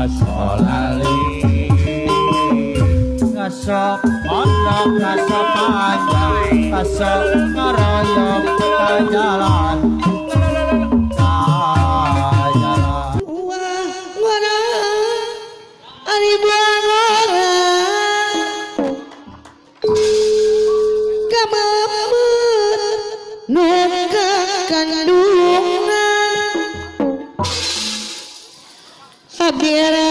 Asolali ngasok mondok ngasok panjang ngasok ngaroyong jalan jalan. Wah ngora ari buang ora kamamut nu kandungan abdi era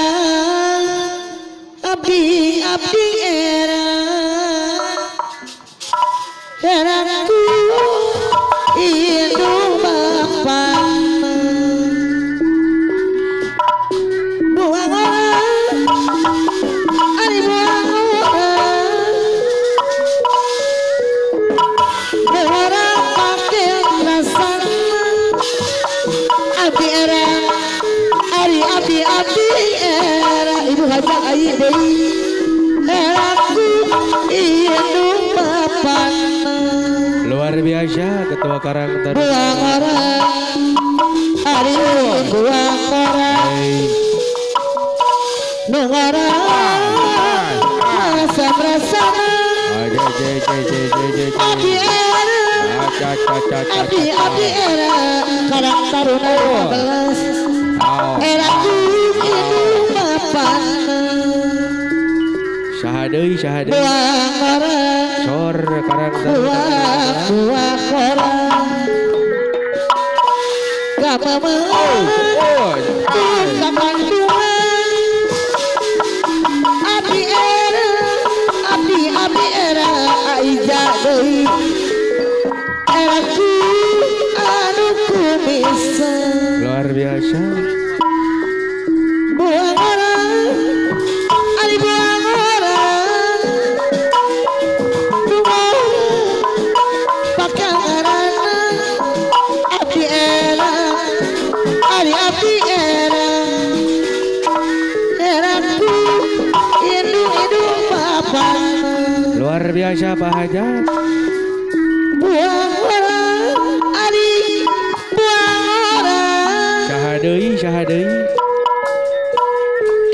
abdi abdi era eraku indung bapa buang ora ari buang ora ora pake rasana abdi era ari abdi abdi era ibu hajat ayi deui eraku indung bapa. Luar biasa Ketua Karang Taruna. Buang ora ari buang ora nu ora asam rasana abdi era abdi abdi era Karang Taruna 15 eraku indung bapana. Saha deui saha deui. Buang ora Sor Karang Taruna. Buang ora kapaman kakandungan abdi era abdi abdi era aija deui eraku anu kumisa. Luar biasa. Buang ora ari buang ora pakangarana abdi era ari abdi era eraku indung indung bapana. Luar biasa Pak Hajat. Buang ora ari buang ora saha deui saha deui.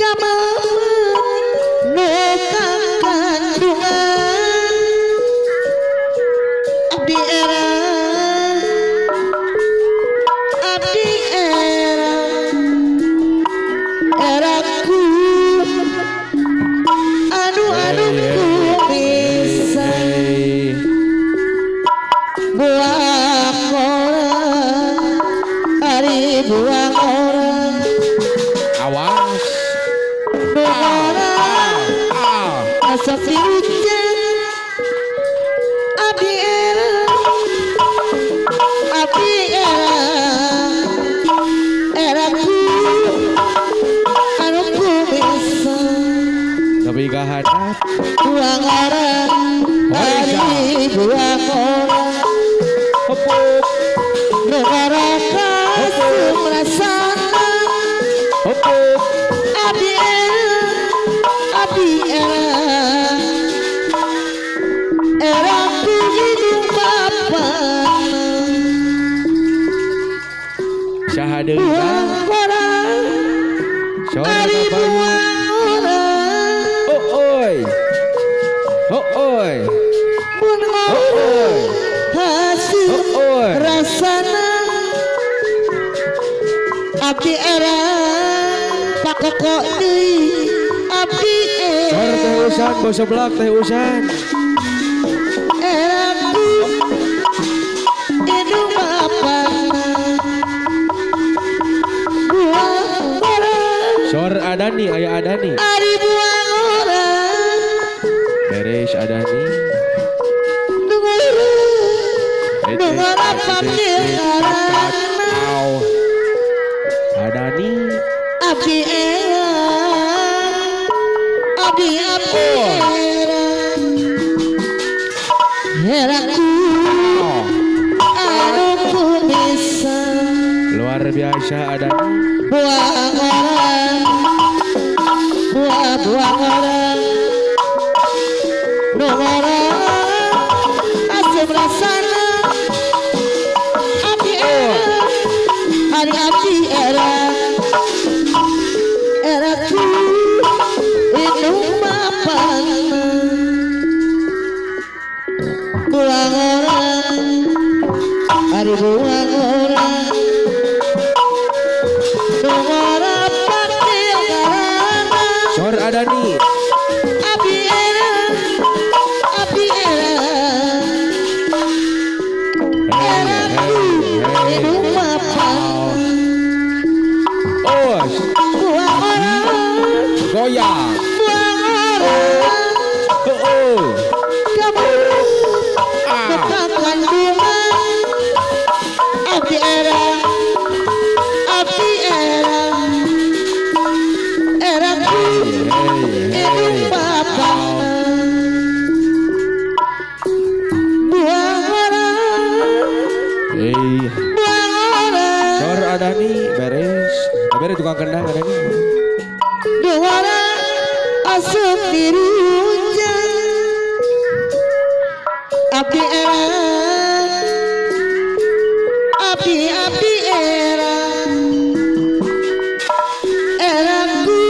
Kamamut nu kakandungan abdi era abdi era eraku anu anu kumisa. Buang ora ari buang ora awas ora asap diucap abdi era abdi era eraku anu kumisa. Nepi ka hadap. Buang ora ari buang ora hopop nu ora kasum rasana hopop abdi era abdi era eraku indung bapana. Saha deui buang ora sor ari buang ora oh oi oh oi mun ora hasil rasana abdi era pakoko deui abdi era. Sor teh usan bos seblak teh usan eraku indung bapana. Buang ora sor adani aya adani ari buang ora beres adani nu ora papilarana adani abdi era abdi abdi era eraku anu kumisa. Luar biasa adani. Buang ora buang buang ora nu ora asum rasana abdi era ari abdi era Sor Adani Abi era Abi era Eraku hidup mapan Oh buang orang goyang buang orang oh kamu bukan kandungan Abdi era Abdi era Eraku hidup mapan buang orang buang orang Sor Adani beres beres tukang kendang Adani dua asup dirunjang Abdi era Abdi Abdi era Eraku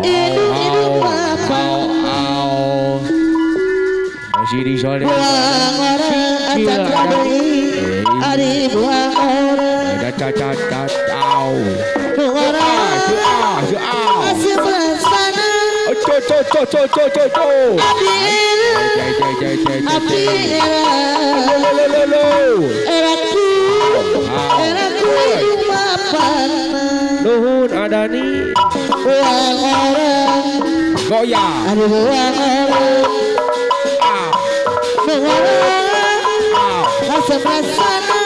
hidup hidup mapan masih di sore buang orang acan deui ari buang orang caca au buang orang asup rasana co co co co co co co Abdi era Abdi era Eraku Eraku hidup mapan nuhun Adani buang orang goyang ari buang orang buang orang asup rasana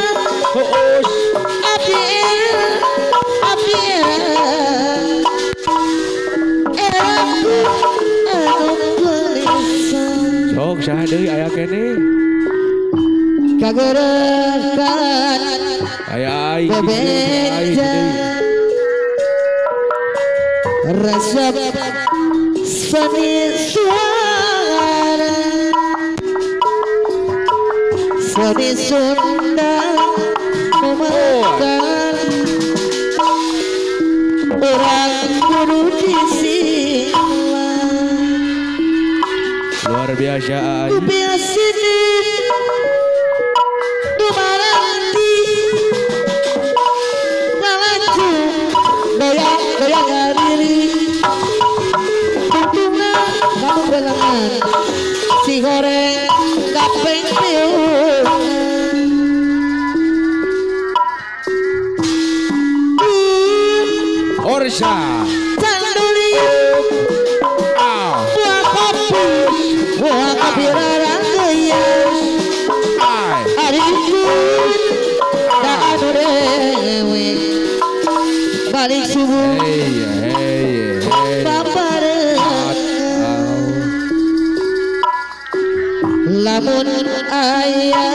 Huus Abdi era Abdi era Eraku anu gelisah sok saha deui aya keneh kagerekan aya ai bebeja resep seni suara seni Sunda memakan orang kudu disila luar biasa ai kupil sini dumaranti lalacu doyang doyang diri tungtungan kamu belengan si goreng kapeng piung Orsa canduli buah kopi buah kopi raranggeyan ari da anu dewe balik subuh babareng lamun aya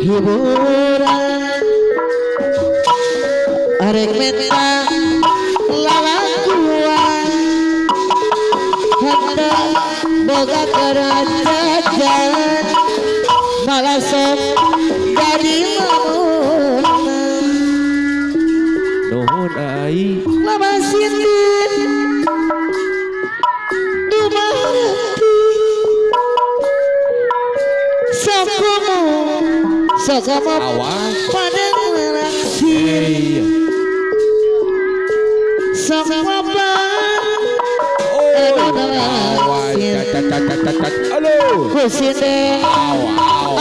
hiburan arek menta lalakuan hendak boga kerajaan malah sok jadi lamunan nuhun ai lama sindir dumaranti sokomo sokomo awas pada ngeraksi sokomo awas halo kusinde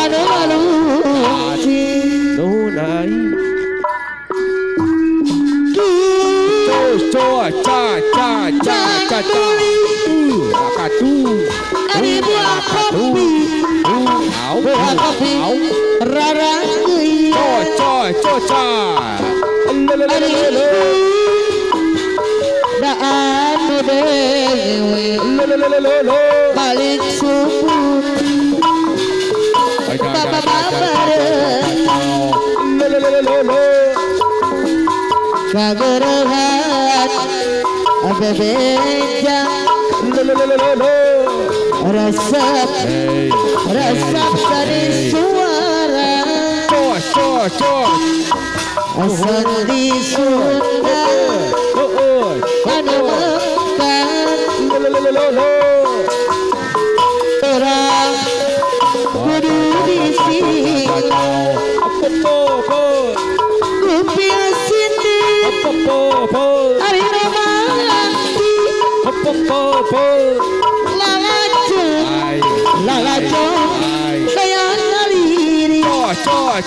anu maluci nuhun ai co ca ca ca ca ca katu ari buah kopi buah kopi raranggeui co co co ca ari da anu dewe balik subuh babareng kagerehan bebeja resep resep dari suara seni Sunda anu mekar orang kudu disila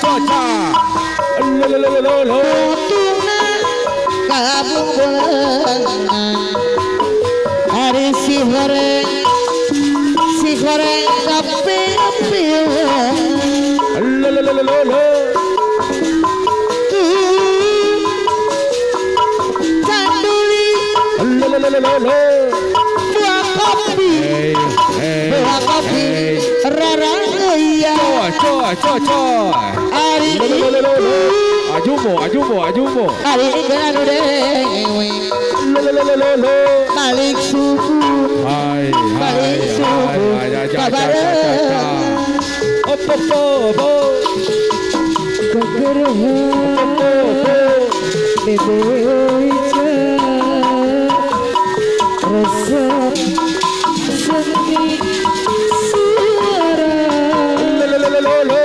cha cha. Lo lo lo lo lo. Kabung bulangan hari si horeng kapi-kapi. Lo lo lo lo lo. Canduli. Lo lo lo lo lo. Buah kopi. Buah kopi. Rarangeuya. Coy coy coy. Ari lo lo lo lo. Ajumo ajumo ajumo. Ari anu dewe. Lo lo lo lo lo. Balik subuh. Hai balik subuh. Kabareun. Op op op. Kegerehan. Bebeja. Resep seni suara. Lo lo lo lo lo.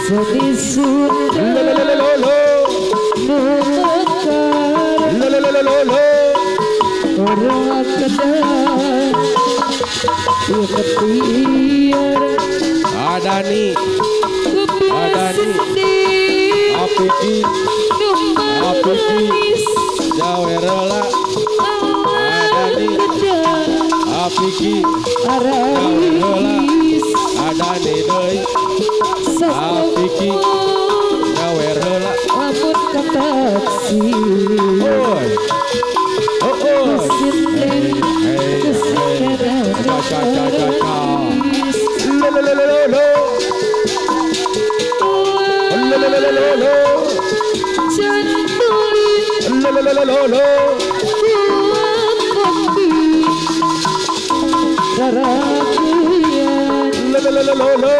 Seni Sunda. Lo lo lo lo lo. Mekar. Lo lo lo lo lo. Orang kedah ketiar. Adani. Adani. Apiki. Apiki. Jawerela. Adani. Apiki. Jawerela. Adani deui. Apiki. Jawerela. Lamun ka taksi. Oi. Oh oh. Hey hey. Cha cha cha cha cha. Lo lo lo lo lo. Lo lo lo lo lo. Lo lo lo lo lo. Buah kopi. Rarakuyan. Lo lo lo lo lo.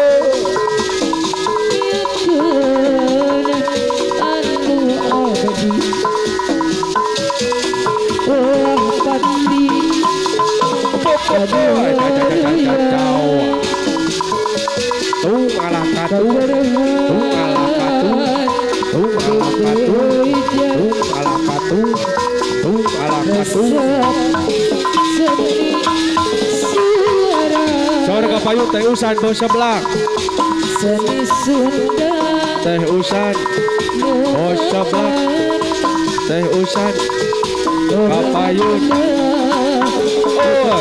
Anu abadi. Ulah pati. Tung alah katung, tung alah katung, tung alah katung, tung alah katung, tung alah katung. Sore kapayu teh usan bos seblak. Teh usan bos seblak. Teh usan kapayun. Oh.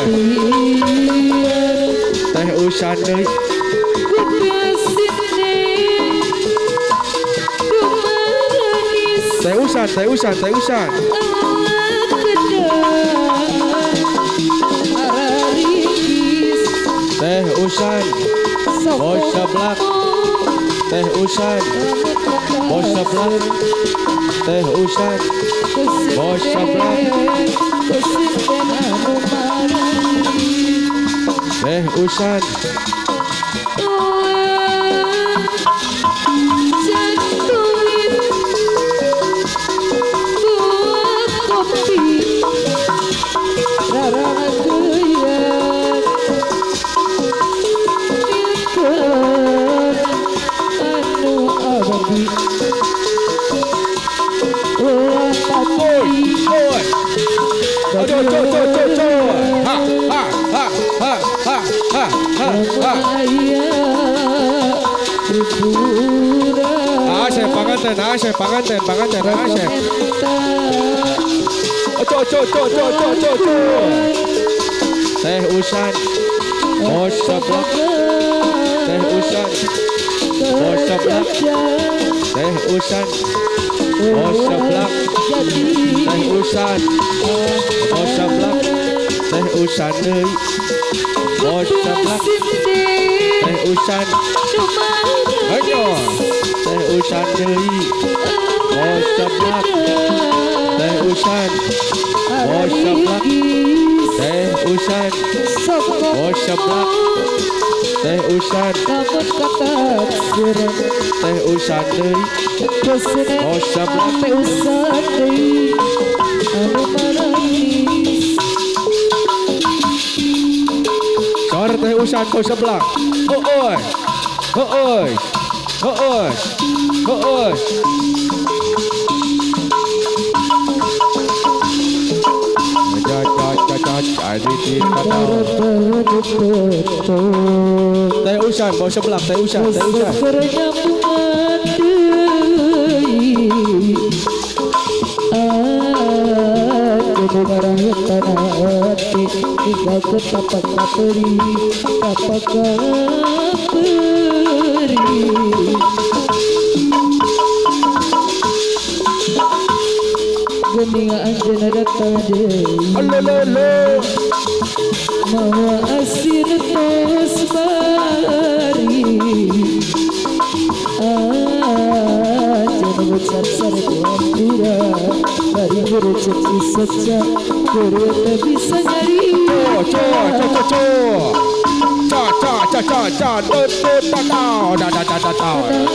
Teh usan deui. Teh usan, teh usan, teh usan. Teh usan, bos seblak. Teh usan, bos seblak. Teh usan, bos seblak. Teh usan. Ha ha ha ha ha ha ha. Asep panganten, asep panganten, panganten, asep. Ojo ojo ojo ojo ojo ojo. Teh usan, bos seblak. Teh usan, bos seblak. Teh usan, bos seblak. Teh usan, bos seblak. Teh usan deui. Bos seblak. Teh usan. Ayo. Teh usan deui. Bos seblak. Teh usan. Bos seblak. Teh usan. Bos seblak. Teh usan. Teh usan deui. Bos seblak. Teh usan deui. Anu manis. Sor teh usan bos seblak. Oh oi. Oh oi. Oh oi. Oh oi. Teh Teh Usan, bau sebelah Teh Usan, Teh Usan. Mawa asin tos bari aja ngucap sarepura bari ngerecek si seca kudu teu bisa nyari co co co co ca ca ca ca ca do do ta ta da da da da da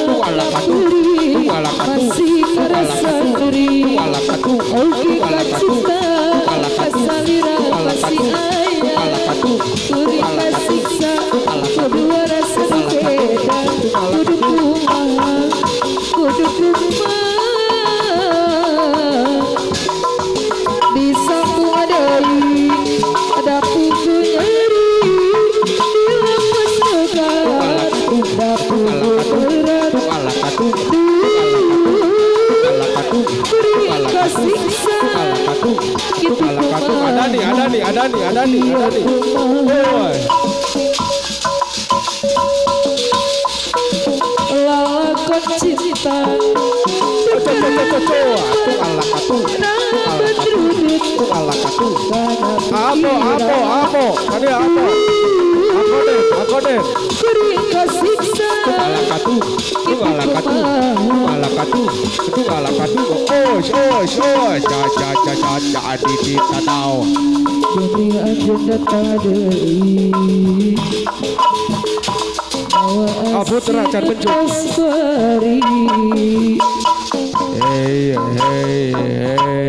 tuala katu tuala katu tuala katu tuala katu tuala katu tuala katu tuala katu tuala katu tuala katu tuala katu kudu kumaha kudu kumaha disambung deui ada pugu nyeri dilepas tegar da pugu berat tuala katu tuala katu beri kasiksa tuala katu tuala katu ada nih ada nih ada nih ada nih ada nih. Lakon cinta Apo apo apo tadi apo aku deh katu tuala katu tuala katu tuala katu oh oh oh ja ja ja ja ja di di tatau jadi aja deui. Aputra can pencut. Hey hey hey.